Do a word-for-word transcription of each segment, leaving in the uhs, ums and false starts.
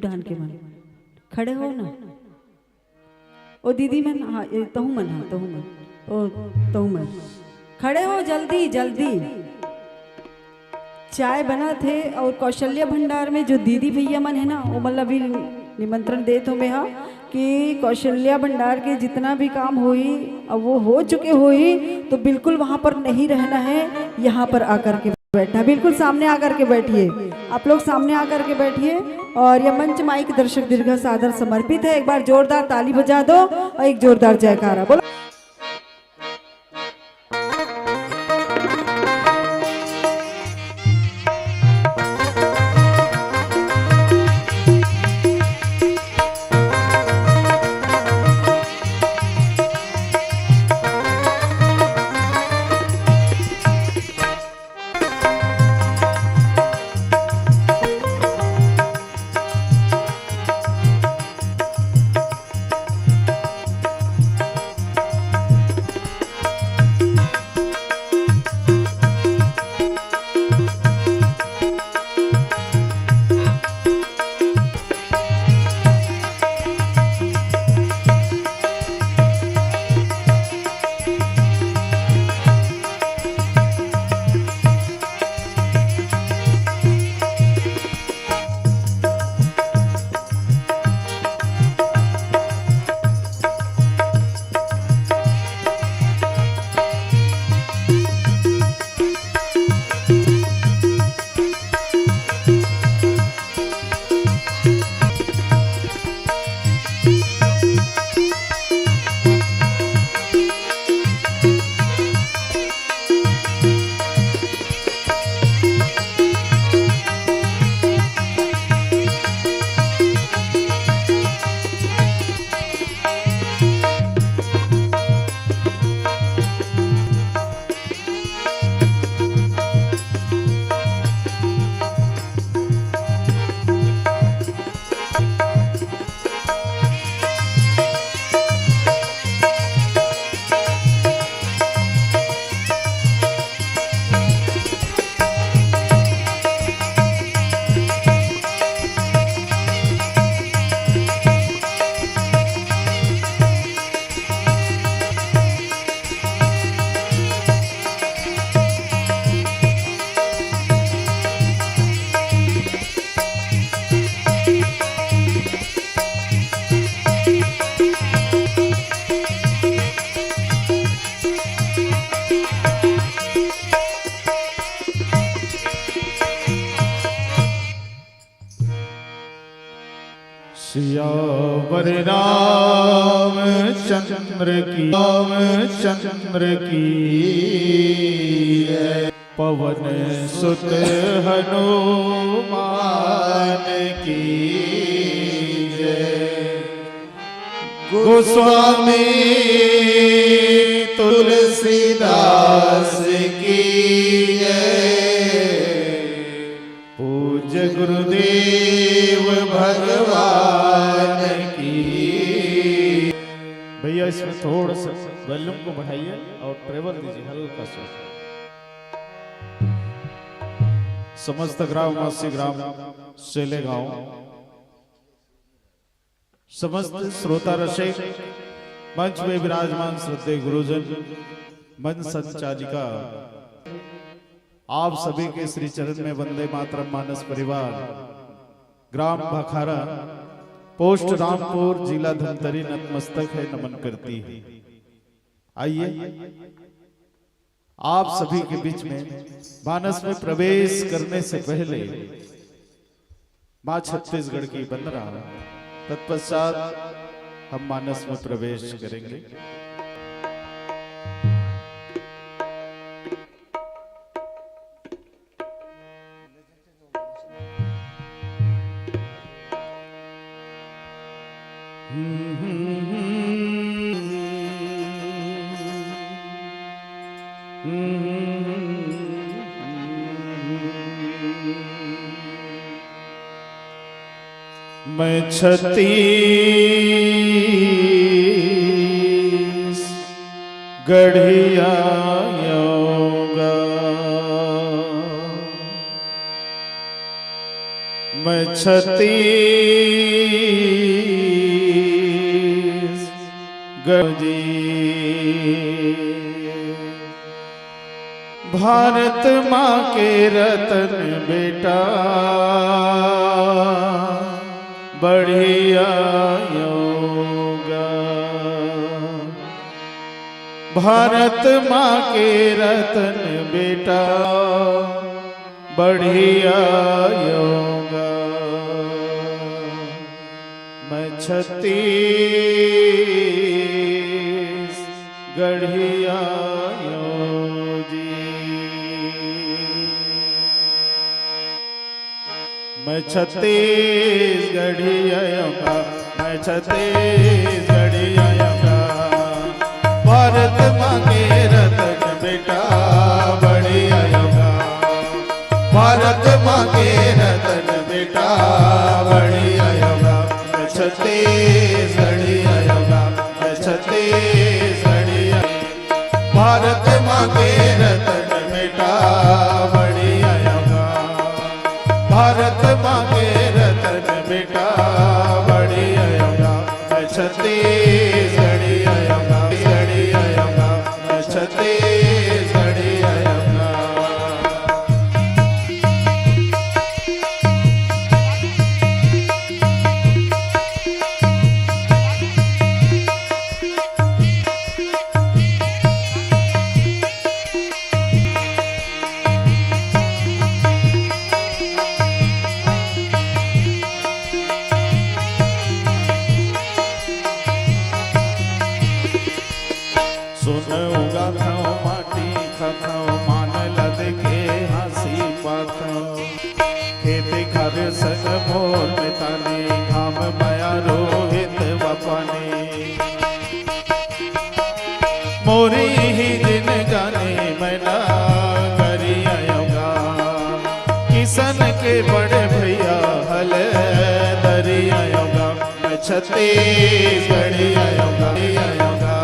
डाहन के मन खड़े हो ना। ओ दीदी मन, हाँ, ए, तहू मन, हाँ, तहू मन। ओ, तहू मन। खड़े हो, जल्दी, जल्दी। चाय बनत हे अउ कौशल्या भंडार में जो दीदी भैया मन हे ना, ओमन ला भी निमंत्रण देत हों मैं, हाँ, कि कौशल्या भंडार के जितना भी काम होही, अब वो हो चुके होही, तो बिल्कुल वहाँ पर नहीं रहना है, यहाँ पर आकर के बैठना, बिल्कुल सामने आकर के बैठिए। आप लोग सामने आकर के बैठिए और यह मंच माइक दर्शक दीर्घा सादर समर्पित है। एक बार जोरदार ताली बजा दो और एक जोरदार जयकारा बोलो। सियावर रामचंद्र की, रामचंद्र की जय। पवन सुत हनुमान की जय। गोस्वामी तुलसीदास की जय। पूज्य गुरुदेव भगवान की। भैया, इसमें थोड़ा सा वॉल्यूम को बढ़ाइए और ट्रेवल दीजिए हल्का सा। समस्त ग्राम वासी, ग्राम सेलेगांव, समस्त श्रोता रसिक, मंच में विराजमान श्रद्धेय गुरुजन, मंच संचालिका, आप सभी के श्री चरण में वंदे मातरम। मानस परिवार, ग्राम भाखारा, पोस्ट रामपुर, जिला धमतरी नतमस्तक है, नमन करती है। आइए, आप सभी के बीच में मानस में प्रवेश करने से पहले माँ छत्तीसगढ़ की वंदना, तत्पश्चात हम मानस में प्रवेश करेंगे। मैं छत्तीसगढ़िया आऊंगा। मैं छत्तीसगढ़ जी, भारत माँ के रतन बेटा, बढ़िया योगा। भारत माँ के रतन बेटा, बढ़िया योगा। मैं छत्तीसगढ़िया यों जी। मैं छत्तीसगढ़िया यों गा, मैं छत्तीसगढ़िया यों गा। भारत माँ के रतन बेटा, बढ़िया योगा। भारत माँ के रतन बेटा, बढ़िया योगा। मैं छत्तीसगढ़िया यों गा, मैं छत्तीसगढ़िया। भारत माँ के रतन बेटा, बढ़िया योगा। भारत माँ के रतन बेटा, बढ़िया योगा। मैं छत्तीसगढ़िया यों गा, गढ़िया यों गा। मैं छत्तीसगढ़िया यों गा। सोन उगाथंव, माटी खाथंव, मान ल देके हाँसी पाथंव। खेत खार संग मोर मितानी, घाम मया रोहित व पानी। मोर इही जिनगानी मैं नगरिया यों गा, किसन के बड़े भैया हल दरिया यों गा। मैं छत्तीसगढ़िया यों गा, यों गा।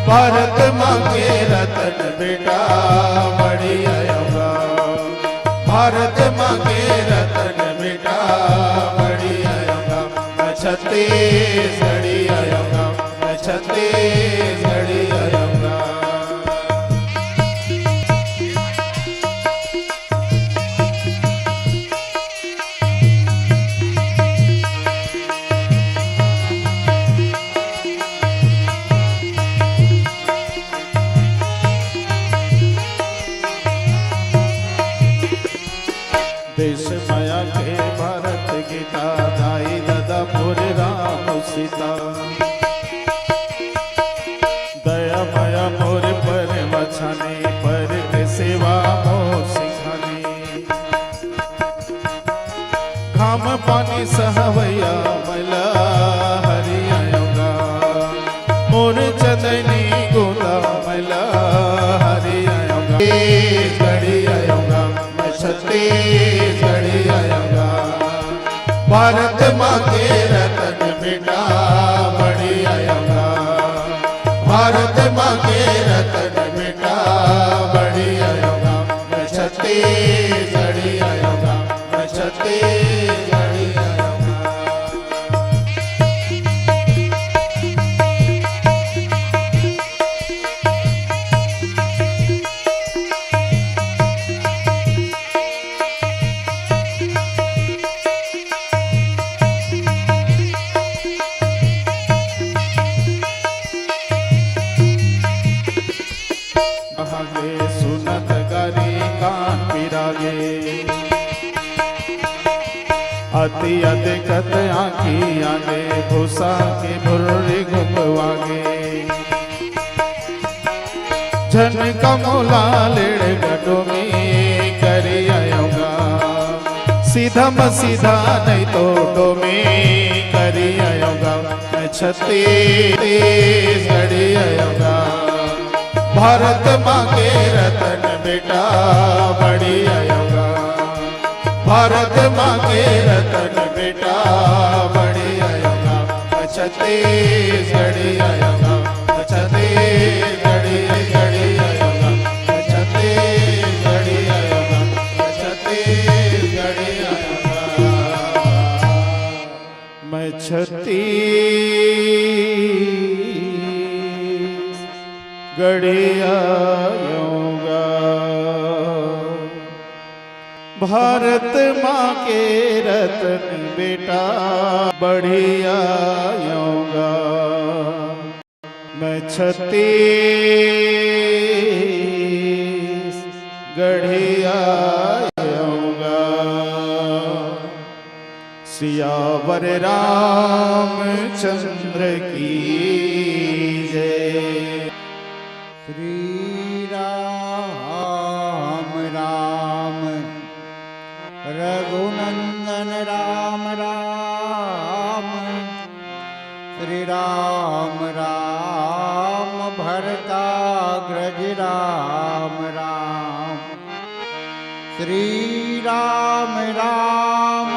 भारत माँ के रतन बेटा, बढ़िया योगा। भारत माँ के रतन बेटा, बढ़िया योगा। मैं छत्तीसगढ़िया योगा, मैं छत्तीसगढ़िया योगा। देश मया के भारत गीता, दाई ददा मोर राम सीता। दया मया मोर परम छानी, पर के सेवा मोर सिखानी। घाम पानी सहवैया मैं ल हरिया यों गा, मोर चंदैनी गोंदा मैं ल हरिया यों गा। छत्तीसगढ़िया यों गा, मैं छत्तीसगढ़िया यों गा। भारत माँ के रतन बेटा, बढ़िया यों गा। भारत माँ के रतन बेटा, बढ़िया योगा। मैं छत्तीसगढ़िया योगा, मैं छत्तीसगढ़िया योगा। आगे सुनत गारी कान पिरागे, अति अति कत आँखी आगे, भूसा के भुर्री घुमवागे। झन का मोला लेड़ गटो में करिया योगा, सीधा म सीधा नहीं तो टो में करिया योगा। छत्तीसगढ़िया योगा, भारत माँ के रतन बेटा, बढ़िया योगा। भारत माँ के रतन बेटा, बढ़िया योगा। छत्तीसगढ़िया योगा, छत्तीसगढ़िया, गढ़िया योगा, छत्तीसगढ़िया योगा, छत्तीसगढ़िया योगा। मैं छत्तीसगढ़िया आऊँगा, भारत माँ के रतन बेटा बढ़िया आऊँगा। मैं छत्तीसगढ़िया आऊँगा। सियावर रामचंद्र की जय। श्री राम राम रघुनंदन राम राम। श्री राम राम भरताग्रज राम राम। श्री राम राम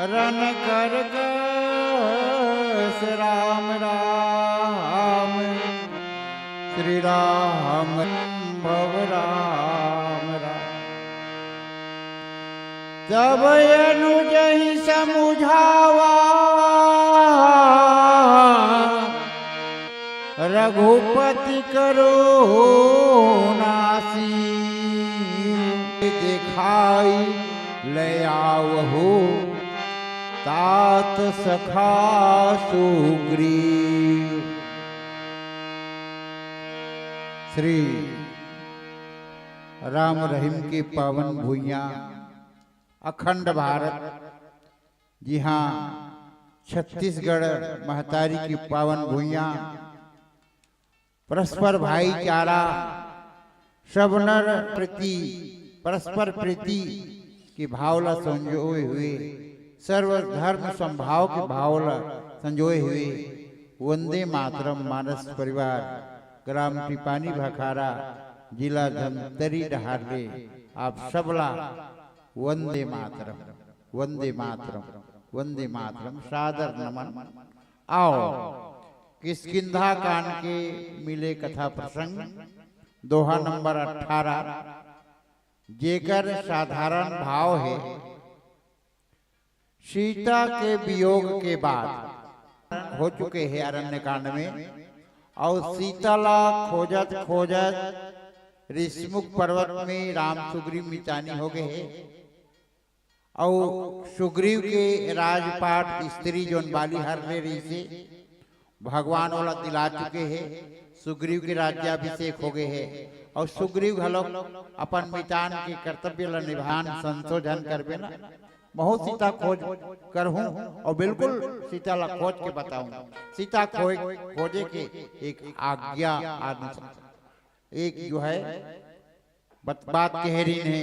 रन कर कस राम राम। श्री राम भव राम राम। तब अनुजहि समुझावा रघुपति करुणासी। देखाई ले आवहु तात सखा सुग्रीव। श्री राम रहीम के पावन भुइयां, अखंड भारत, जिहां छत्तीसगढ़ महतारी की पावन भुइयां, परस्पर भाईचारा, सब नर प्रति परस्पर प्रीति के भाव ला संजोए हुए, सर्व धर्म समभाव के भाव ला संजोए हुए, वंदे मातरम मानस परिवार, ग्राम टिपानी भखारा, जिला धमतरी डहार ले आप सबला वंदे मातरम, वंदे मातरम, वंदे मातरम, सादर नमन। आओ, किष्किंधा कांड के मिले कथा प्रसंग, दोहा नंबर अठारह, जेकर साधारण भाव हे, सीता के वियोग के बाद हो चुके हे अरण्य कांड में, अउ सीता ला खोजत खोजत ऋषमुख पर्वत में राम सुग्रीव मितानी हो गए हे। अउ सुग्रीव के राजपाट स्त्री जोन बाली हर ले रहिसे, भगवान ओला दिला चुके हे। सुग्रीव के राज्याभिषेक हो गए हे, अउ सुग्रीव घलोक अपन मितान के कर्तव्य ल निभान, संशोधन करबे ना। महू सीता खोज करहूं अउ बिल्कुल सीता ला खोज के बताऊं। सीता खोज, खोजे के एक आज्ञा, आदेश, एक जो है बत-, बात कहे रहिन हे,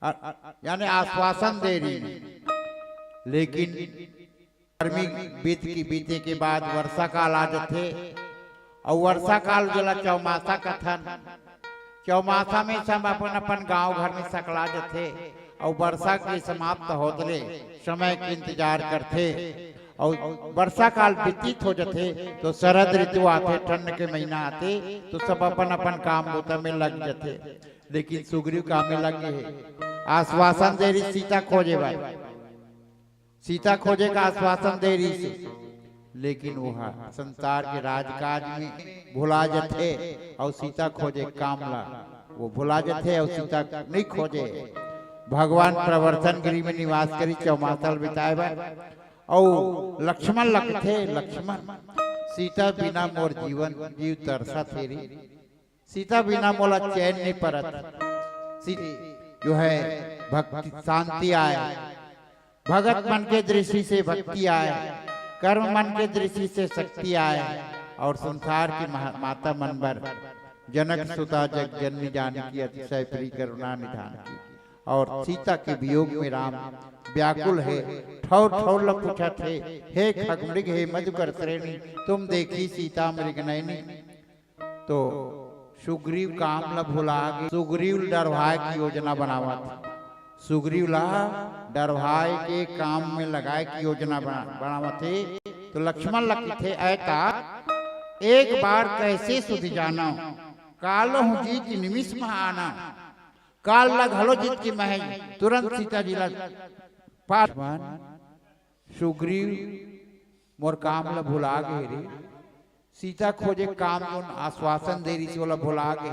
अ-, अ-, यानी आश्वासन दे रहिन हे। लेकिन गर्मी बीत की, बीते के बाद वर्षा काल आ जथे, अउ वर्षा काल जेला चौमासा कथन। चौमासा में सब अपन अपन गांव घर में सकला जथे, अउ वर्षा के समाप्त होत ले समय के इंतजार करथे। अउ वर्षा काल व्यतीत हो जथे तो शरद ऋतु आथे, ठंड के महीना आथे, तो सब अपन अपन काम बूता में लग जथे। लेकिन सुग्रीव काम में लग गए हे, आश्वासन दे रहिस सीता खोजे बर, सीता खोजे का आश्वासन दे रहिस हे, लेकिन वो ह संसार के राजकाज में भुला जथे अउ सीता खोजे काम ला वो भुला जथे अउ सीता नहीं खोजे। भगवान प्रवर्तन गिरी में निवास करी चौमासा ल बिताए बर, अउ लक्ष्मण ल कथे, लक्ष्मण, सीता बिना मोर जीवन जीव तरसथे रे, सीता बिना मोला चैन नहीं परत। सी-, जो है भक्ति शांति आए, भगत मन के दृष्टि से भक्ति आए, कर्म मन के दृष्टि से शक्ति आए, अउ संसार की महा-, माता मन बर जनक सुता जग जननी जानकी अतिशय प्रिय करुणा निधान की। अउ सीता के वियोग में राम व्याकुल हे, ठौर ठौर ल पूछत हे, हे खगमृग, हे मधुकर श्रेणी, तुम देखी सीता मृग नयनी। तो सुग्रीव काम ल भुला गे, सुग्रीव ल डरवाए के योजना बनावत, सुग्रीव ला डरवाए के काम में लगाए के योजना बना-, बनावत हे। तो लक्ष्मण ल कथे, ऐ तात, एक बार कैसे सुधि जानव, कालहु जीति निमिष मह आनव। काल ला घलो जीत के महै तुरंत सीता जी ला पास। सुग्रीव मोर काम ल भुला गे रे। सीता खोजे काम जोन आश्वासन दे रहिस ओला भुला गे।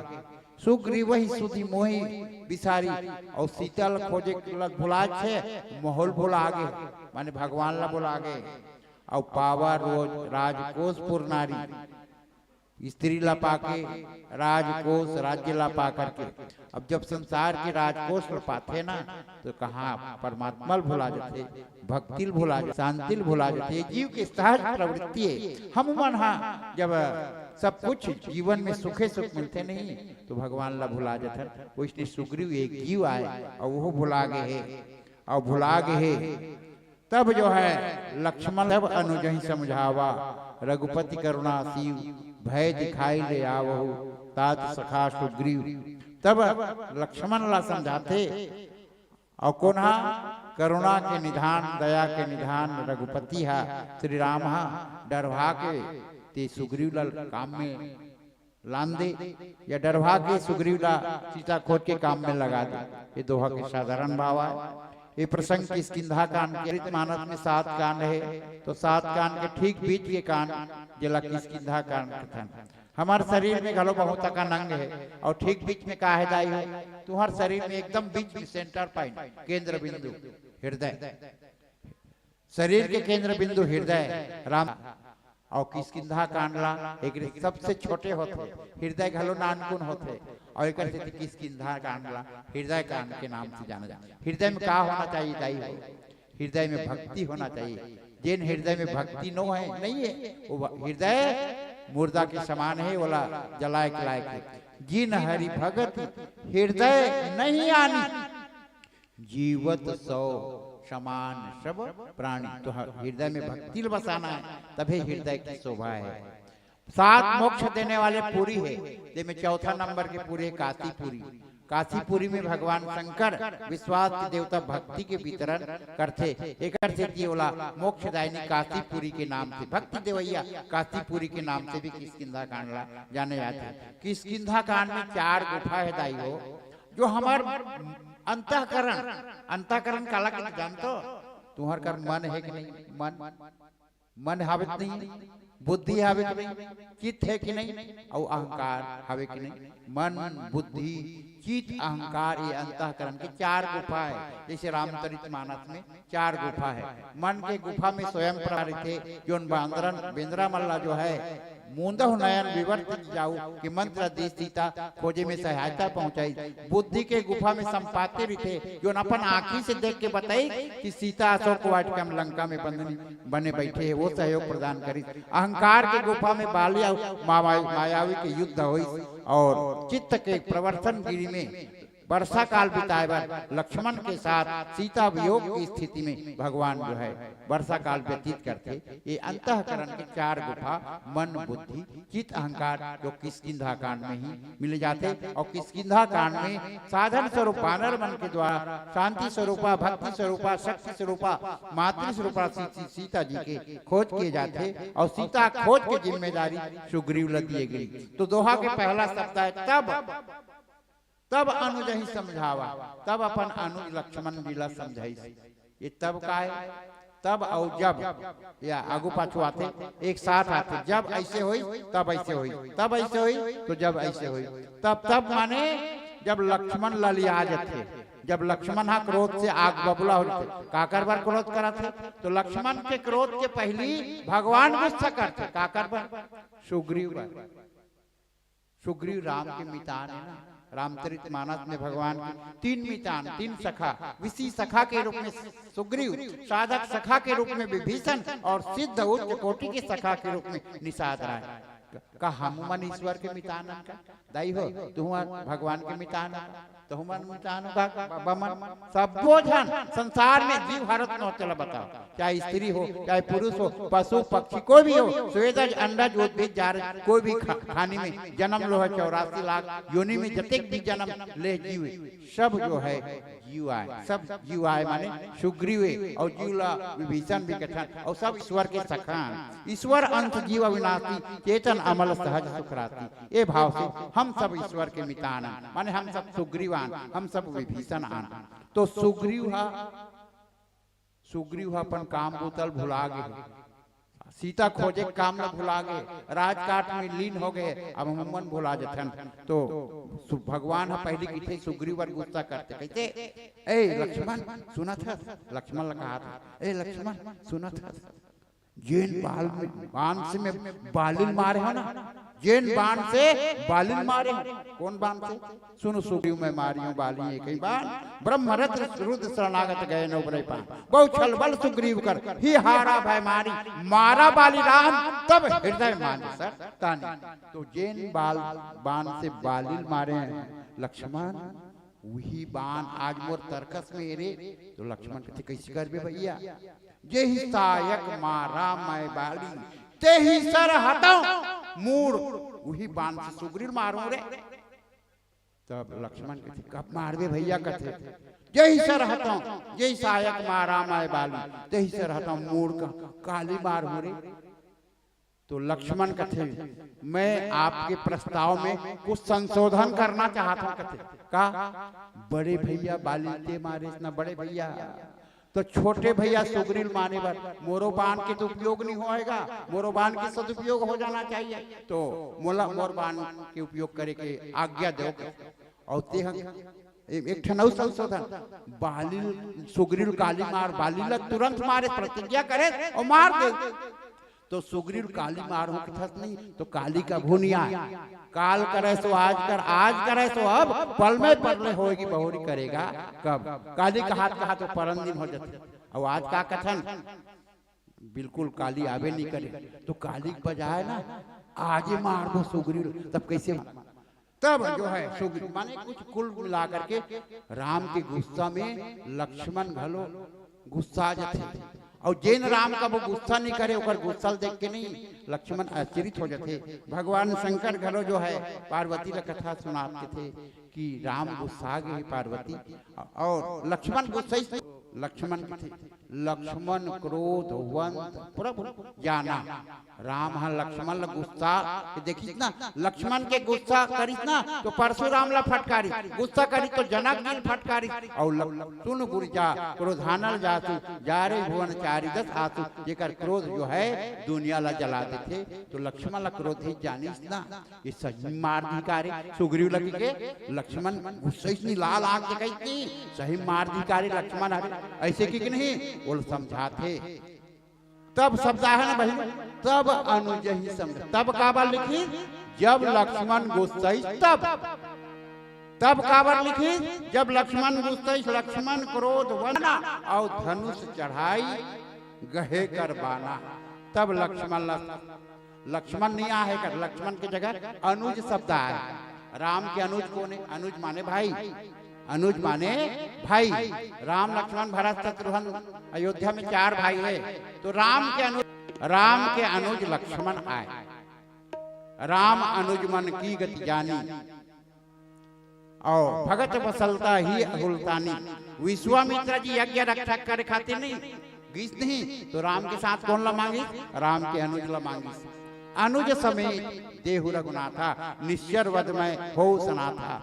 सुग्रीव वही सुधी मोही बिसारी, अउ सीता ल खोजे ल भुला छे, मोहल भुला गे, माने भगवान ल भुला गे। अउ पावा रोज राजकोष पुरनारी, स्त्री ला पाके, राजकोष राज्य ला पा करके। अब जब संसार के राजकोष ला पाथे ना, तो कहाँ परमात्मा ल भुला जाथे, भक्ति ल भुला जाथे, शांति ल भुला जाथे। ये जीव के सहज प्रवृत्ति है। हम मन हा जब सब कुछ जीवन में सुखे सुख मिलथे नहीं, तो भगवान ला भुला जाथन। वैसने सुग्रीव एक जीव आय, अउ वो भुला गे हे, अउ भुला गे हे। तब जो है लक्ष्मण तब अनुजहि समझावा, रघुपति करुणा सीव भय दिखाई ले आवहु, तात सखा सुग्रीव। तब लक्ष्मण ला समझाथे, अउ कोन हा? करुणा के निधान, दया के निधान रघुपति हा, श्री राम हा। डरवा के ते सुग्रीव ला काम में लान दे, या डरवा के सुग्रीव ला सीता खोज के काम में लगा दे। ये दोहा के साधारण भाव आय। ये प्रसंग किष्किंधा कांड के, चरित मानस में सात कांड है, तो सात कांड के ठीक बीच के कांड, जेला किष्किंधा कांड कथन। हमार शरीर में घलो बहुत अकन अंग है, अउ ठीक बीच में का है दाई हो? तुम्हार शरीर में एकदम बीच में center point, केंद्र बिंदु, हृदय। शरीर के केंद्र बिंदु हृदय राम। अउ किष्किंधा कांड ला एक सबसे छोटे होथे, हृदय घलो नानकुन होथे, अउ एकर सेती किष्किंधा कांड ला हृदय कांड के नाम से जाना जाए। हृदय में का होना चाहिए दाई हो? हृदय में भक्ति होना चाहिए। जेन हृदय में भक्ति नो है, नहीं है, वो भ-, हृदय मुर्दा के समान है, ओला जलाए के लायक है। जिन हरि भगति हृदय नहीं आनी, जीवत सौ समान सब प्राणी। तो ह-, हृदय में भक्ति ल बसाना है, तभे हृदय की शोभा है। सात मोक्ष देने वाले पुरी है, जेमे चौथा नंबर के पुरी है काशीपुरी। काशीपुरी में भगवान शंकर विश्वास के देवता भक्ति के वितरण करथे, एकर सेती ओला मोक्षदायिनी काशीपुरी के नाम से, भक्ति देवैया काशीपुरी के नाम से भी किष्किंधा कांड ला जाने जाथे। किष्किंधा कांड में चार गुफा है दाई हो, जो हमर अंतःकरण, अंतःकरण काला के जानतो? तुम्हर कर मन है कि नहीं? मन, मन हावे कि नहीं? बुद्धि हावे कि नहीं? चित्त है कि नहीं? अउ अहंकार हावे कि नहीं? मन, बुद्धि, चित्त, अहंकार, ये अंतःकरण के चार गुफा है। जैसे रामचरित मानस में चार गुफा है। मन के गुफा में स्वयं प्रभा रहिथे, जोन बांदरन, बेंदरा मन ला जो है, मूंदहु नयन विवर्त जाऊ के मंत्र दी सीता खोजे में सहायता पहुंचाई। बुद्धि के गुफा में संपाति रहिथे, जोन अपन आंखी से देख के बताई कि सीता अशोक वाटिका में लंका में बंदनी बने बैठे है, वो सहयोग प्रदान करी। अहंकार के गुफा में बाली अउ मावा-, मायावी के युद्ध होइस अउ चित्त के प्रवर्तन गिरी में वर्षा काल बिताए बर लक्ष्मण के साथ सीता वियोग की स्थिति में भगवान जो है वर्षा काल व्यतीत करथे। ये अंतःकरण के चार गुफा, मन, बुद्धि, चित्त, अहंकार, जो किष्किंधा कांड में ही मिले जाथे। अउ किष्किंधा कांड में साधन स्वरूप बानर मन के द्वारा शांति स्वरूपा, भक्ति स्वरूपा, शक्ति स्वरूपा, मातृ स्वरूपा सी-, सी-, सीता जी के खोज किए जाथे अउ सीता खोज के जिम्मेदारी सुग्रीव ल दिए गई। तो दोहा के पहला शब्द है तब, तब अनुजहि समझावा, तब अपन अनुज लक्ष्मण जी ला समझाइस। ये तब का है? तब अउ जब, या आगू पाछू आथे, एक साथ आथे। जब ऐसे होई, तब ऐसे होई, तब ऐसे होई, तो जब ऐसे होई। तब, तब माने जब लक्ष्मण ललिया जाथे, जब लक्ष्मण हा क्रोध से आग बबूला हो जाथे, काकर बर क्रोध करत हे? तो लक्ष्मण के क्रोध के पहली भगवान गुस्सा करथे, काकर बर? सुग्रीव बर। सुग्रीव राम के मितान है ना, रामचरित मानस में भगवान के तीन मितान, तीन सखा, विशि सखा के रूप में सुग्रीव, साधक सखा के रूप में विभीषण और सिद्ध उच्च कोटि के सखा के रूप में निषाद राय। का हम मन ईश्वर के मितान हन का? दाई हो, तुहूं भगवान के मितान हन का? तुहूं मन मितान हो का? बमन, सब्बो झन संसार में जीव हरत नोहत ला बताओ, चाहे स्त्री हो, चाहे पुरुष हो, पशु पक्षी कोई भी हो, स्वेदज अंडज उद्भिज जारज, कोई भी खा-, खानी में जन्म लो है, चौरासी लाख योनि में जतेक भी जन्म ले जीव, सब जो है जीव आय, सब जीव आय माने सुग्रीव है, अउ जीव ला विभीषण भी कथन, अउ सब ईश्वर के सखा हैं। ईश्वर अंश जीव अविनाशी, चेतन अमल सहज सुख राशि। ये भाव से हम सब ईश्वर के मितान आन, माने हम सब सुग्रीव आन, हम सब विभीषण आन। तो सुग्रीव हा सुग्रीव ह अपन काम बूता ल भुला गे हे, सीता खोजे के काम ल भुला गे, राजकाट में लीन हो गए, अब हमन भुला जथन। तो सु-, भगवान ह पहली किथे सुग्रीव बर गुस्सा करथे, कहिथे, "ए लक्ष्मण, सुनत हस?" लक्ष्मण ल कहा था, "ए लक्ष्मण, सुनत हस? जेन बाल में, बान से मैं बालिन मारे हो ना, जेन बान से बालिन मारे हो।" कौन बान से? "सुनो सुग्रीव, मैं मारी हूँ बाली एक ही बान, ब्रह्मरथ रुद्र शरणागत गए न उबरे पान। बहु छल बल सुग्रीव कर, ही हारा भय मारी, मारा बाली राम तब हृदय मान सर तानी।" तो जेन बाल, बान से बालिन मारे हैं लक्ष्मण, वही बान आज मोर तरकस में रे। तो लक्ष्मण कथे, "कैसे करबे भैया?" "जेहि सायक मारा मैं बाली, तेहि सर हतौ मूड़।" वही बान से सुग्रीव मारूं रे। तब लक्ष्मण कथे, "कब मारबे भैया?" कथे, "जेहि सर हतौ, जेहि सायक मारा मैं बाली, तेहि सर हतौ मूड़ का काली मारूं रे।" तो लक्ष्मण कथे, "मैं आपके प्रस्ताव में कुछ संशोधन करना चाहता हूं।" कथे, "का?" "बड़े भैया बाली ते मारे इतना बड़े भैया, तो छोटे भैया सुग्रीव मारे बर मोरो बान के तो उपयोग नहीं होएगा, मोरो बान के सदुपयोग हो जाना चाहिए, तो मोला मोर बान के उपयोग करे के आज्ञा दो।" और ते ह-, ए-, एक ठन अउ संशोधन, बाली, सुग्रीव काली मार बाली ला तुरंत मारे, प्रतिज्ञा करे और मार दे। तो सुग्रीव काली मार हो कथस नहीं, तो काली कभू नहीं आय। "काल करे सो आज कर, आज करे सो अब, पल में परले होएगी बहुरी करेगा कब।" काली कहात कहात तो परन दिन हो जाथे। अब आज का कथन, बिल्कुल काली आबे नहीं करे, तो काली के बजाय ना आजे मार दो सुग्रीव, तब कैसे? तब जो है सुग्रीव माने कुछ कुल मिला करके राम के गुस्सा में लक्ष्मण घलो गुस्सा जाथे। और जेन राम का वो गुस्सा नहीं करे, ओकर गुस्सा देख के नहीं लक्ष्मण आश्चर्यित हो जाथे। भगवान शंकर घलो जो है पार्वती ला कथा सुनात कथे कि राम गुस्सा गे हे पार्वती, और लक्ष्मण गुस्सा ही, लक्ष्मण कथे, "लक्ष्मण क्रोधवंत प्रभु जाना।" राम ह लक्ष्मण ल गुस्सा के देखिस ना, लक्ष्मण के गुस्सा करिस ना तो परशुराम ल फटकारिस, गुस्सा करिस तो जनक जी ल फटकारिस। और लक-, "सुन गुरु जा क्रोधानल जासु, जा रे भुवन चारि दस आसु।" जेकर क्रोध जो है दुनिया ला जला देथे, तो लक्ष्मण ला क्रोध ही जानिस ना। ये सही मार दिही का रे सुग्रीव ल कहिके लक्ष्मण गुस्सा ही लाल आग दिखाई कि सही मार दिही का रे लक्ष्मण हरे, ऐसे कहिके नहीं, वो समझाथे। तब शब्द आहे ना बहिनी, तब अनुज ही समझ। तब काबर लिखिस? जब लक्ष्मण गुस्सइस तब। तब काबर लिखिस? जब लक्ष्मण गुस्सइस, लक्ष्मण क्रोध वना और धनुष चढ़ाई गहे कर बाना। तब लक्ष्मण ल-, लक्ष्मण नहीं आहे कर, लक्ष्मण के जगह अनुज शब्द आय। राम के अनुज कोन हे? अनुज माने भाई, अनुज माने भाई। राम लक्ष्मण भरत शत्रुघ्न अयोध्या में चार भाई हे, तो राम के अनुज, राम के अनुज लक्ष्मण आय। राम अनुज मन की गति जानी, और भगत बसलता ही अहुलतानी। विश्वामित्र जी यज्ञ रक्षा करे खातिर नहीं गिस नहीं, तो राम के साथ कोन ला मांगिस? राम के अनुज ला मांगिस। अनुज समेत देहु रघुनाथा, निश्चर वध मैं हो सनाथा।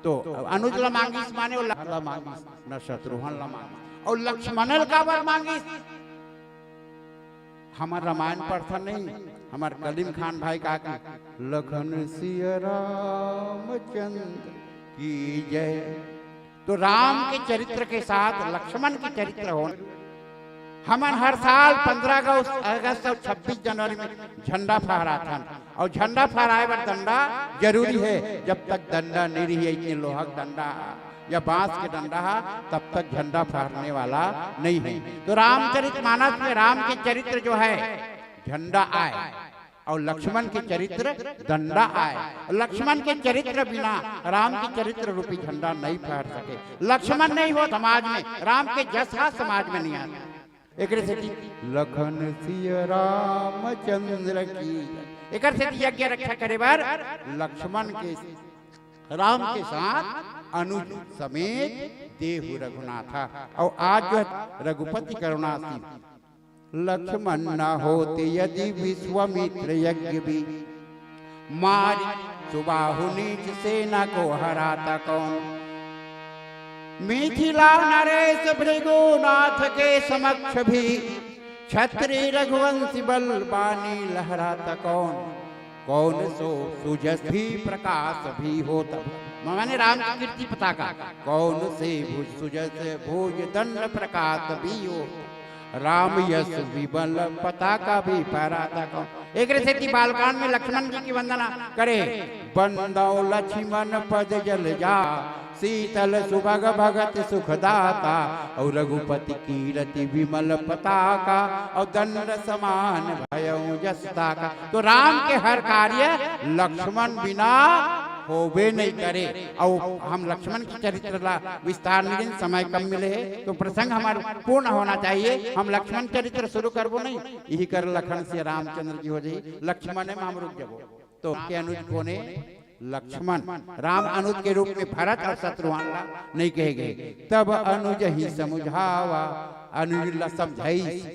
तो अनुज ला मांगिस माने वो ला मांगिस, न शत्रुघ्न ला मांगिस। और लक्ष्मण ला काबर मांगिस? हमर रामायण पढ़थन नहीं, हमर कलीम खान भाई का कि लखन सिया रामचंद्र की जय। तो राम के चरित्र के साथ लक्ष्मण के चरित्र हो। हमन हर साल पंद्रह अगस्त, अगस्त और छब्बीस जनवरी में झंडा फहराथन, और झंडा फहराए बर डंडा जरूरी है। जब तक डंडा नहीं रही, इतने लोहा के डंडा या बांस के डंडा हा, तब तक झंडा फहरने वाला नहीं है। तो रामचरित मानस में राम के चरित्र जो है झंडा आय, और लक्ष्मण के चरित्र डंडा आय। लक्ष्मण के चरित्र बिना राम के चरित्र रूपी झंडा नहीं फहर सके। लक्ष्मण नहीं हो समाज में, राम के जस हा समाज में नहीं आता। एकरे सेती लखन सिया रामचंद्र की, एकर सेती यज्ञ रक्षा करे बर लक्ष्मण के, राम के साथ अनुज समेत देहु रघुनाथा। और आज जो है रघुपति करुणा सिंह, लक्ष्मण न होते यदि विश्वामित्र यज्ञ भी, मारि सुबाहु नीच सेना को हराता कौन। मिथिला नरेश भृगुनाथ के समक्ष भी, छत्री रघुवंशी बल बानी लहराता कौन? कौन सो सुजस भी प्रकाश भी होत? माने राम की कीर्ति पताका। कौन से भुज सुजस भुज दंड प्रकाश भी होत? राम यश विमल पताका भी फहराता कौन? एकरे सेती बालकांड में लक्ष्मण जी की वंदना करे, "बंदौ लक्ष्मण पद जल जा, शीतल सुभग भगत सुखदाता, और रघुपति कीरति विमल पताका, और दंड समान भयउ जस ताका।" तो राम के हर कार्य लक्ष्मण बिना होबे नहीं करे। और हम लक्ष्मण के चरित्र ला विस्तार में दिन समय कम मिले हे, तो प्रसंग हमार पूर्ण होना चाहिए। हम लक्ष्मण चरित्र शुरू करबो नहीं, यही कर लखन से रामचंद्र जी हो जाई, लक्ष्मण में हम रुक जाबो। तो के अनुज कोने? लक्ष्मण। राम अनुज के रूप में भरत और शत्रुघ्न ला नहीं कहे गए। तब अनुज ही समुझावा, अनुज ला समझाइस।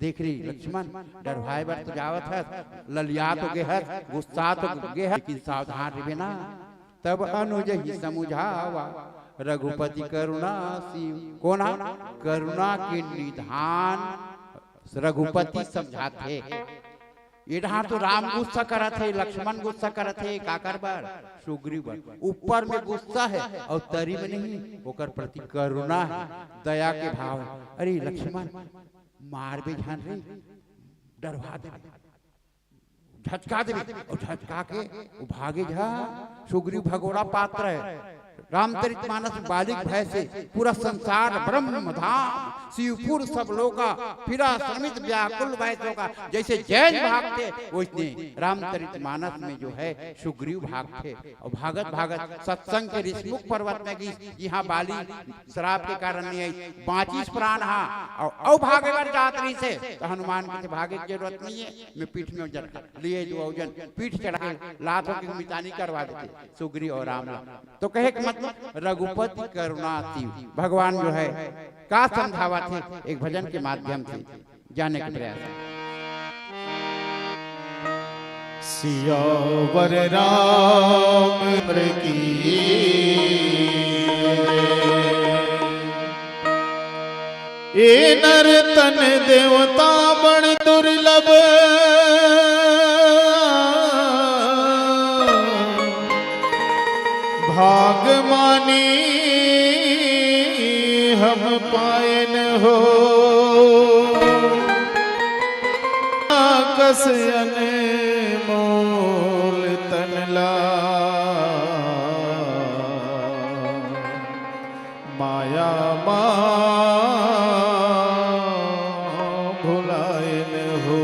देख रे लक्ष्मण, डरवाए बर तो जावत हस, ललिया तो गे हस, गुस्सा तो गे हस, लेकिन सावधान रहिबे ना। तब अनुज ही समुझावा, रघुपति करुणा सीव। कोना? करुणा के निधान रघुपति समझाथे। ये डहार तो राम गुस्सा करत हे, लक्ष्मण गुस्सा करत हे, काकर बर? सुग्रीव बर। ऊपर में गुस्सा हे और तरी में नहीं, ओकर प्रति करुणा हे, दया के भाव हे। अरे लक्ष्मण, मारबे झन रे, डरवा देबे, झटका देबे, और झटका के वो भागे झन। सुग्रीव भगोड़ा पात्र हे। रामचरित मानस बालिक भय से पूरा संसार ब्रह्म धाम शिवपुर सब लोका, फिरा समित व्याकुल भय शोका। जैसे जैन भागथे, वैसने रामचरित मानस में जो है सुग्रीव भागथे। और भागत भागत सत्संग के ऋषमुख पर्वत में गिस, यहाँ बाली श्राप के कारण नहीं आई, बांचिस प्राण हा, और, और भागे बर जात रहिसे, तो हनुमान के भागे के जरूरत नहीं है, मैं पीठ में जन लिए जो जन पीठ चढ़ा के लात होके मितानी करवा देते सुग्रीव और राम ला। तो कहे के मतलब रघुपति करुणा अति, भगवान जो है का समझावत हे एक भजन के माध्यम से जाने के प्रयास हे। सियावर रामचंद्र की। ए नर तन देवता बड़ दुर्लभ, भाग मानी हम पाएन हो। कस अनमोल तन ला माया मा भुलाएन हो।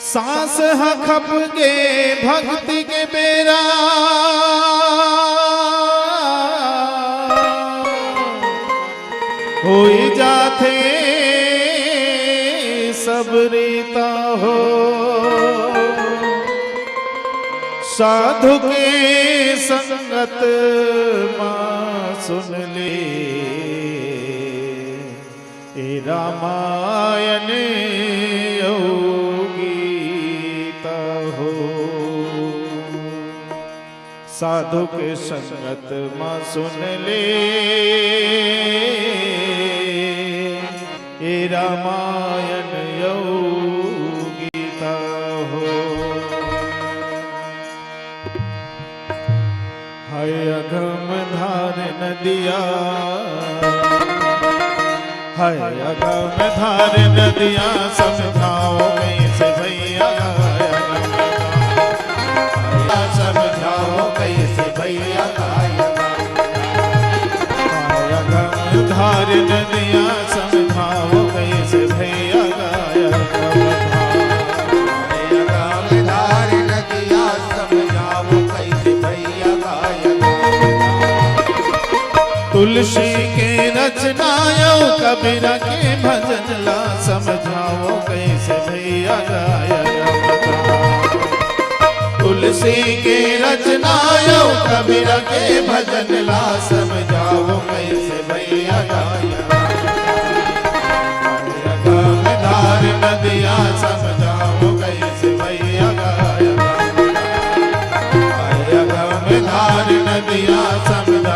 सांस ह खप के भक्ति के बेरा होई जाथे सब रीता हो। साधु के संगत मा सुन ले ए रामायण अउ गीता हो। साधु के संगत मा सुन ले ए रामायण अउ गीता हो। हाय अगम धार नदिया, हाय अगम धार नदिया, समझाओ कैसे भैया। समझाओ कैसे भैया। हाय अगम धार नदिया, समझाओ कैसे भैया। हाय अगम धार नदिया, समझाओ कैसे भैया। तुलसी के रचना अउ कबीरा के भजन ला, समझाओ कैसे भैया। गाय तुलसी के रचना अउ कबीरा के भजन ला, समझाओ कैसे भैया। गाय धार नदिया, समझाओ कैसे भैया। गाय धार नदिया, समझाओ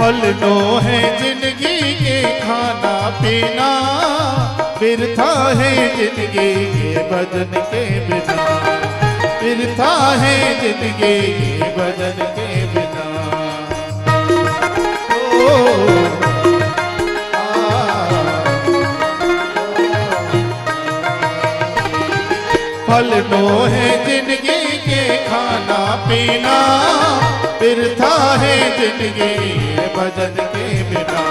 फल नोहे जिनगी के खाना पीना, बिरथा हे जिनगी के भजन के बिना, बिरथा हे जिनगी के भजन के बिना। ओ, आ, फल नोहे जिनगी के खाना पीना, बिरथा हे जिनगी भजन के बिना,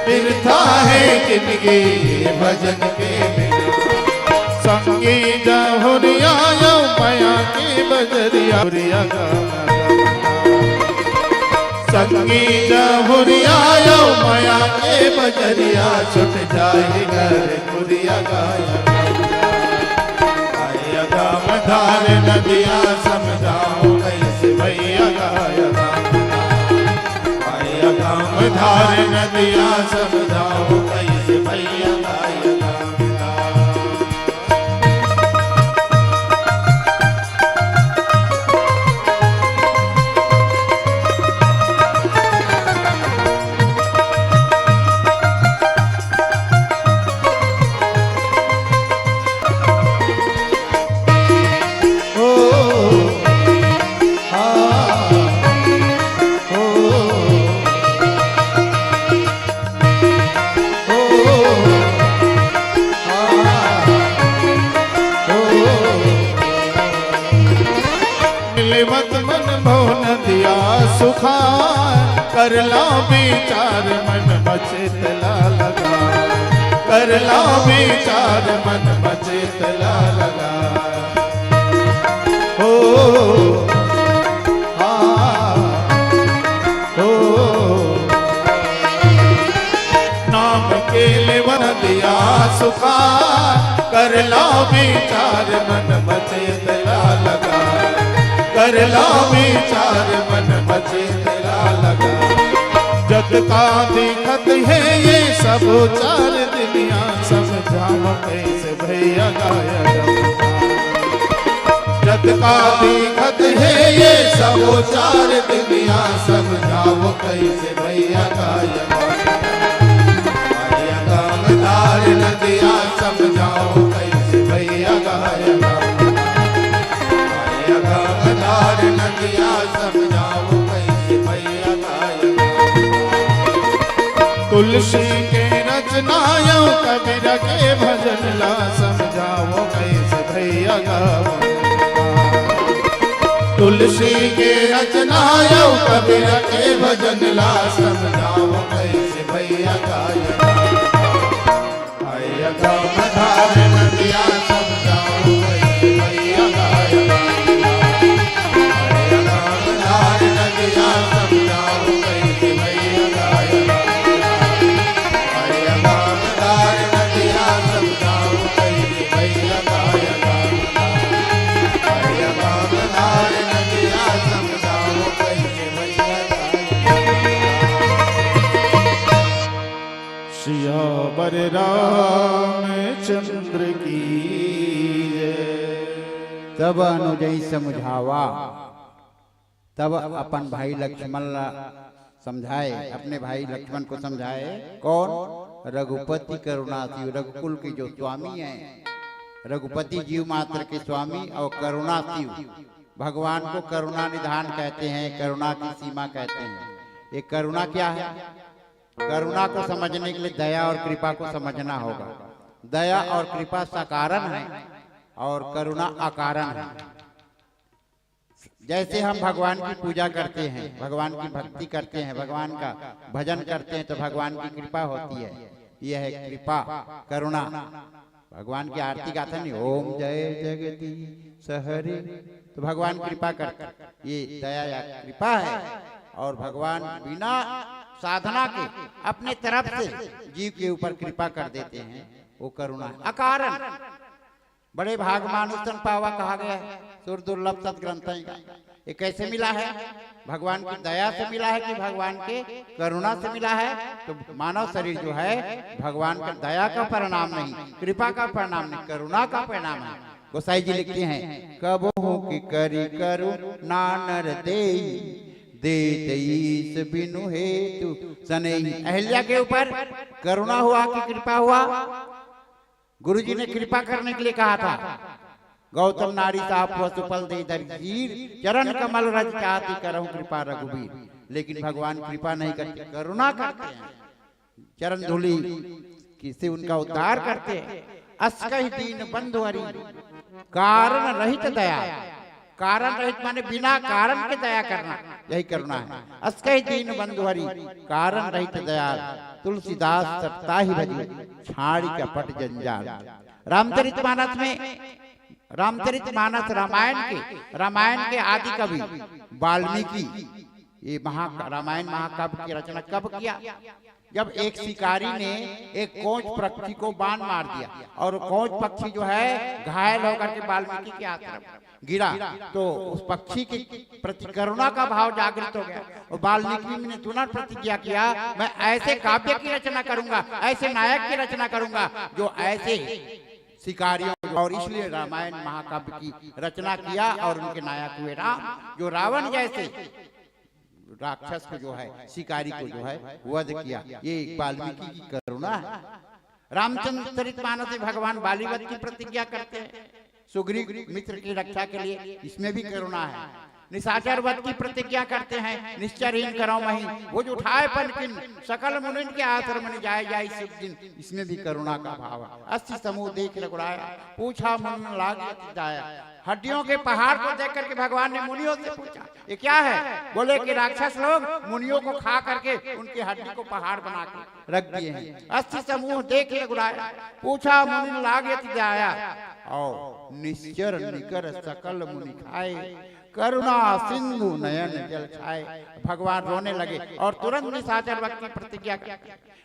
बिरथा हे जिनगी भजन के बिना। संगी जहुरिया यौ मया के बजरिया, हुरिया गाना गाना। संगी जहुरिया यौ मया के बजरिया, छुट जाए घर कुरिया गाया। आया गाम धार नदिया समझाओ कैसे भैया गाया। आया गाम धार नदिया समझाओ कैसे भैया गाया। मिले मत मन भवन दिया सुखा, कर ला विचार मन मचित ला लगा, कर ला विचार मन मचित ला लगा। हो, हाँ, हो। नाम के लेवन दिया सुखा, कर ला विचार मन मचेत ला लगा, कर ला विचार मन मचेत ला लगा। जत का दिखत हे ये सब चार दुनिया, समझाव कैसे भैया गाया। जत का दिखत हे ये सब चार दुनिया, समझाव कैसे भैया गाया। आया गाम धार नदिया समझाओ कैसे भैया गाया। आया गाम धार नदिया समझाओ कैसे भैया गाया। तुलसी के रचना यौ कबीर के भजन ला समझाओ कैसे भैया गावा। तुलसी के रचना यौ कबीर के भजन ला समझाओ कैसे भैया गाया। आया गाम धार नदिया समझाओ कैसे भैया गाया। आया गाम धार नदिया समझाओ कैसे भैया गाया। आया गाम धार नदिया समझाओ कैसे भैया गाया। आया गाम धार नदिया समझाओ कैसे भैया गाया। सियावर रामचंद्र की जय। तब अनुजई समझावा, तब अपन भाई लक्ष्मण ला समझाए, अपने भाई लक्ष्मण को समझाए। कौन? रघुपति करुणा शिव, रघुकुल के जो स्वामी हैं, रघुपति जीव मात्र के स्वामी और करुणा शिव। भगवान को करुणा निधान कहते हैं, करुणा की सीमा कहते हैं। ये करुणा क्या है? करुणा को समझने के लिए दया और कृपा को समझना होगा। दया और कृपा सकारण है और करुणा अकारण है। जैसे हम भगवान की पूजा करते हैं, भगवान की भक्ति करते हैं, भगवान का भजन करते हैं, तो भगवान की कृपा होती है। यह है कृपा, करुणा। भगवान की आरती गाथा नहीं, ओम जय जगदीश हरे, तो भगवान कृपा करते हैं। ये दया या कृपा है। और भगवान बिना साधना के अपने तरफ से जीव के ऊपर कृपा कर देते हैं, वो करुणा है। अकारण बड़े भाग मानुष तन पावा कहा गया है, सुर दुर्लभ सत ग्रंथ का। ये कैसे मिला है? भगवान की दया से मिला है कि भगवान के करुणा से मिला है? तो मानव शरीर जो है, भगवान का दया का परिणाम नहीं, कृपा का परिणाम नहीं, करुणा का परिणाम है। गोसाई जी लिखते हैं, "कबहु की करी करुणा नर देई, दे दईस बिनु हेतु सनेही। अहिल्या के ऊपर करुणा हुआ कि कृपा हुआ? गुरुजी ने कृपा करने के लिए कहा था। गौतम नारी साप हुआ सुफल दे दर चीर, चरण कमल रज चाहती करहु कृपा रघुबीर। लेकिन भगवान कृपा नहीं करते, करुणा करते हैं। चरण धूलि की से उनका उद्धार करते हैं। अस कहि दीन बंधु हरि, कारण रहित दया। कारण रहित माने बिना कारण के दया करना, यही करुणा है। अस कहि दीन बंधु हरि, कारण रहित दयाल, तुलसीदास सत ताहि भजि, छाड़ि कपट जंजाल। रामचरित मानस में, रामचरित मानस रामायण के, रामायण के आदि कवि वाल्मीकि ये महा, रामायण महाकाव्य की रचना कब किया? जब एक शिकारी ने एक कोंच पक्षी को बाण मार दिया और कोंच पक्षी जो है घायल होकर के वाल्मीकि के आश्रम गिरा, तो उस पक्षी के प्रति करुणा का भाव जागृत हो गया। और वाल्मीकि ने तुरंत प्रतिज्ञा किया, मैं ऐसे काव्य की रचना करूंगा, ऐसे नायक की रचना करूंगा जो ऐसे शिकारियों, और इसलिए रामायण महाकाव्य की रचना किया और उनके नायक हुए राम, जो रावण जैसे राक्षस को जो है, शिकारी को जो है वध किया। ये वाल्मीकि की करुणा है। रामचरित मानस में भगवान बाली वध की प्रतिज्ञा करते हैं सुग्रीव मित्र की रक्षा के लिए, इसमें भी करुणा है। निशाचर वध की प्रतिज्ञा करते हैं, निश्चर हीन करौ मही, भुज उठाए पन कीन, सकल मुनिन के आश्रम में जाए जाए सुख दीन, इसमें भी करुणा का भाव है। अस समूह देखि रघुराया, पूछा मुनि लागी अति दाया। हड्डियों के पहाड़ को देख करके भगवान ने मुनियों से पूछा, ये क्या है? बोले कि राक्षस लोग मुनियों को खा करके उनकी हड्डी को पहाड़ बना के रख दिए हैं। अस समूह देखि रघुराया, पूछा मुनि लागी अति दाया। और निश्चर निकर सकल मुनि खाए, करुणा सिंधु नयन जल छाए। भगवान रोने लगे और तुरंत निशाचर वध की प्रतिज्ञा कर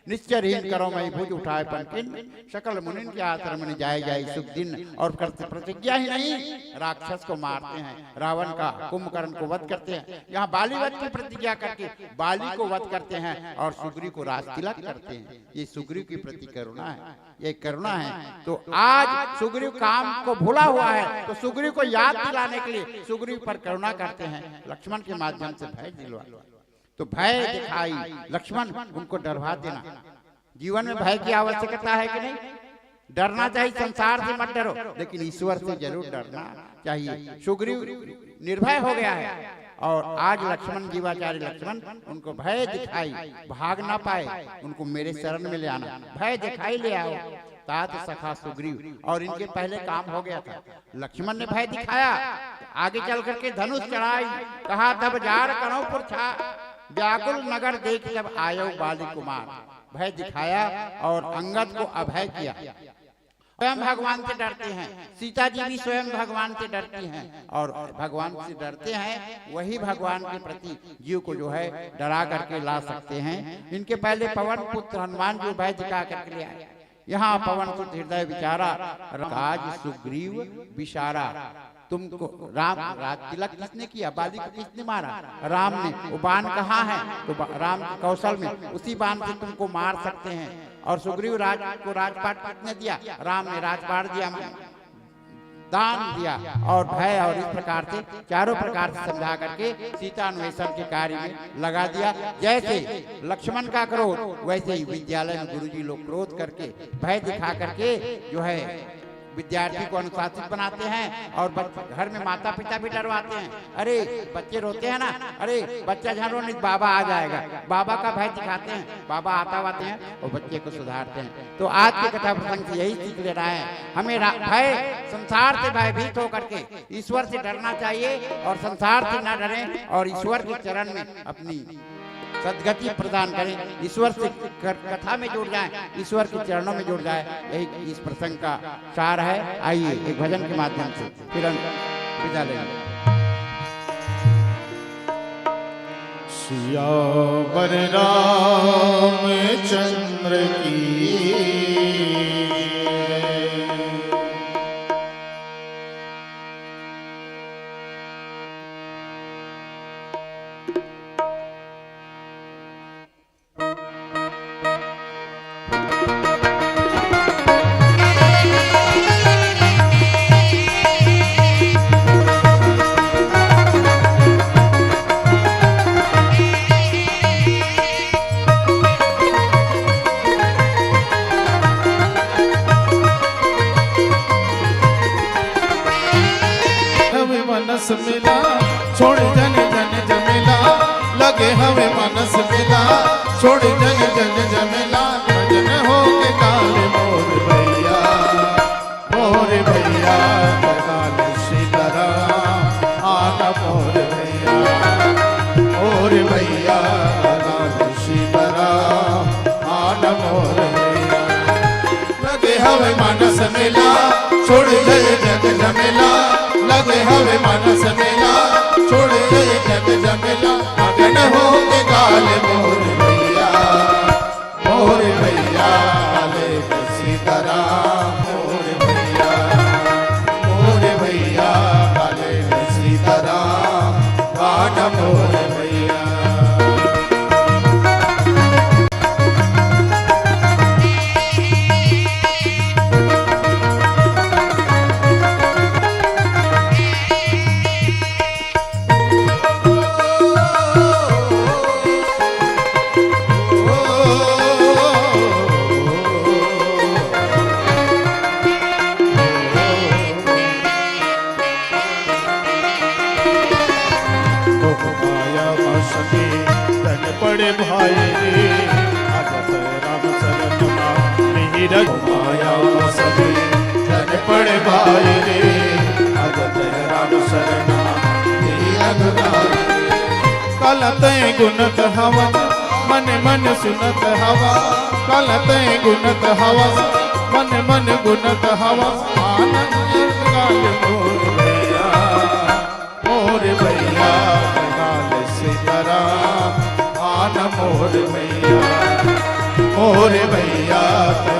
निश्चर हीन करौ मही, भुज उठाए पन कीन, सकल मुनिन के आश्रम में जाए जाए सुख दीन। और प्रतिज्ञा ही नहीं, राक्षस को मारते हैं, रावण का, कुंभकर्ण को वध करते हैं। यहाँ बाली वध की प्रतिज्ञा करके बाली को वध करते हैं और सुग्रीव को राजतिलक करते हैं। ये सुग्रीव के प्रति करुणा है, ये करुणा है। तो आज सुग्रीव काम को भूला हुआ है, तो सुग्रीव को याद दिलाने के लिए सुग्रीव पर करुणा करते हैं, लक्ष्मण के माध्यम से भय दिलवा। तो भय दिखाई, लक्ष्मण उनको डरवा देना। जीवन में भय की आवश्यकता है कि नहीं? डरना चाहिए, संसार से मत डरो, लेकिन ईश्वर से जरूर डरना चाहिए। सुग्रीव निर्भय हो गया है और आज लक्ष्मण, जीवाचार्य लक्ष्मण उनको भय दिखाई, भाग ना पाए, उनको मेरे शरण में ले आना, भय दिखाई ले आओ। तात सखा सुग्रीव, और इनके पहले काम हो गया था। लक्ष्मण ने भय दिखाया, आगे चल करके धनुष चढ़ाई, कहा तब जार करो पुरछा, व्याकुल नगर देखि तब आयो बाली कुमार। भय दिखाया और अंगद को अभय किया। स्वयं भगवान से डरते हैं, सीता जी भी स्वयं भगवान से डरती हैं और भगवान से डरते हैं, वही भगवान के प्रति जीव को जो है डरा करके ला सकते हैं। इनके पहले पवन पुत्र हनुमान जी भय दिखा करके ले आए। यहाँ पवन सुत हृदय विचारा, काज सुग्रीव विसारा। तुमको राम राज तिलक किसने किया, बाली को किसने मारा? राम ने। वो बाण कहाँ है? तो बा-, राम के कौशल में, उसी बाण से तुमको मार सकते हैं। और सुग्रीव राज को राजपाट किसने दिया? राम ने राजपाट दिया, दान दिया। और भय और इस प्रकार से चारों प्रकार से समझा करके सीता अन्वेषण के कार्य में लगा दिया। जैसे लक्ष्मण का क्रोध, वैसे ही विद्यालय में गुरुजी लोग क्रोध करके, भय दिखा करके जो है विद्यार्थी को अनुशासित बनाते हैं और बच-, घर में माता पिता भी डरवाते हैं। अरे बच्चे रोते हैं ना, अरे बच्चा झन रो, नहीं तो बाबा आ जाएगा, बाबा का भय दिखाते हैं, बाबा आता वाते हैं और बच्चे को सुधारते हैं। तो आज के कथा प्रसंग से यही सीख लेना है हमें, रा-, भय, संसार से भयभीत होकर के ईश्वर से डरना चाहिए और संसार से ना डरें और ईश्वर के चरण में अपनी सद्गति प्रदान करें, ईश्वर से कर-, कथा में जुड़ जाएं, ईश्वर के चरणों में जुड़ जाएं। यही इस प्रसंग का सार है। आइए एक भजन के माध्यम से फिर हम विदा लेंगे। सियावर रामचंद्र की। लगे हवे मानस मेला, छोड़ जग जग जमेला, मगन होके गाले मोर भैया, मोर भैया, गाले सीताराम, आना मोर भैया, मोर भैया, गाले सीताराम, आना मोर भैया। लगे हवे मानस मेला, छोड़ गए जग जमेला। लगे हवे मानस मेला, छोड़ गए जग जमेला। मगन होके गाले मोर भैया, मोर भैया, गाले सीताराम, मोर भैया, मोर भैया, गाले सीताराम, गाना मोर भैया। मोह माया म सके तन पड़े भाई रे, आजत राम शरण मा मिहिर। माया म सके तन पड़े भाई रे, आजत राम शरण मा मिहिर। काला तैं गुनत हवस, मन मन सुनत हवस। काला तैं गुनत हवस, मन मन गुनत हवस। आनंद गाल मोर भैया, मोर भैया, गाल सीताराम, आन मोर भैया, मोर भैया,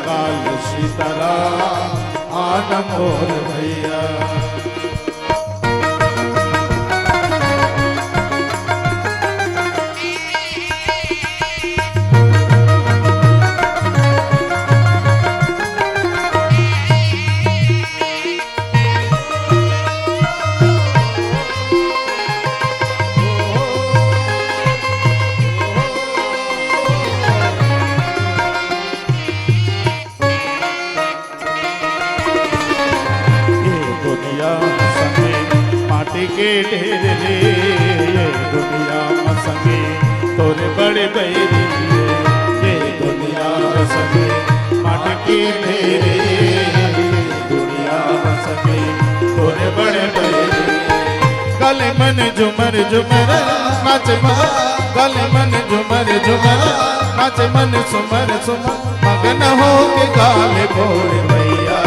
गाल सीताराम, आन मोर भैया। ये दुनिया म संगे माटी के ढेर रे, ये दुनिया म संगे तोर बड़े बैरी रे, ये दुनिया म संगे माटी के ढेर रे, ये दुनिया म संगे तोर बड़े बैरी। गले मन झुमर झुमर नाच मा, गले मन झुमर झुमर नाच मन सुमर सुमर। मगन होके गाले मोर भैया,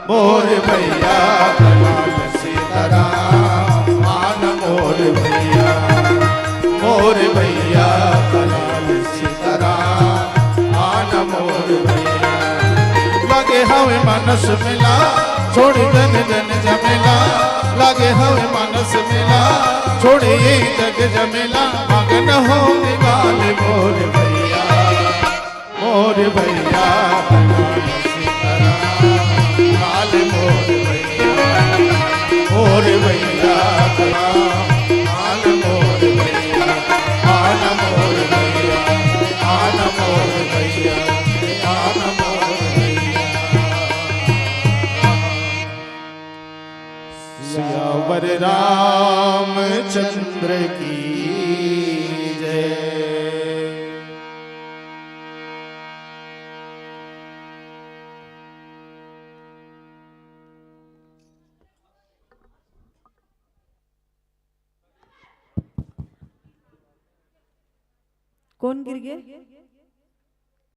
मोर भैया, गाल सीताराम, आन मोर भैया, मोर भैया, गाल सीताराम, आन मोर भैया। लगे हवे मानस मेला, छोड़ जग जन जमेला। लगे हवे मानस मेला, छोड़ ये जग जमेला। मगन होके गाले मोर भैया, मोर भैया, गाल मोर भैया, मोर भैया, गाल मोर भैया, गाल मोर भैया, गाल मोर भैया, गाल मोर भैया। सियावर रामचंद्र की जय। कौन गिर गए?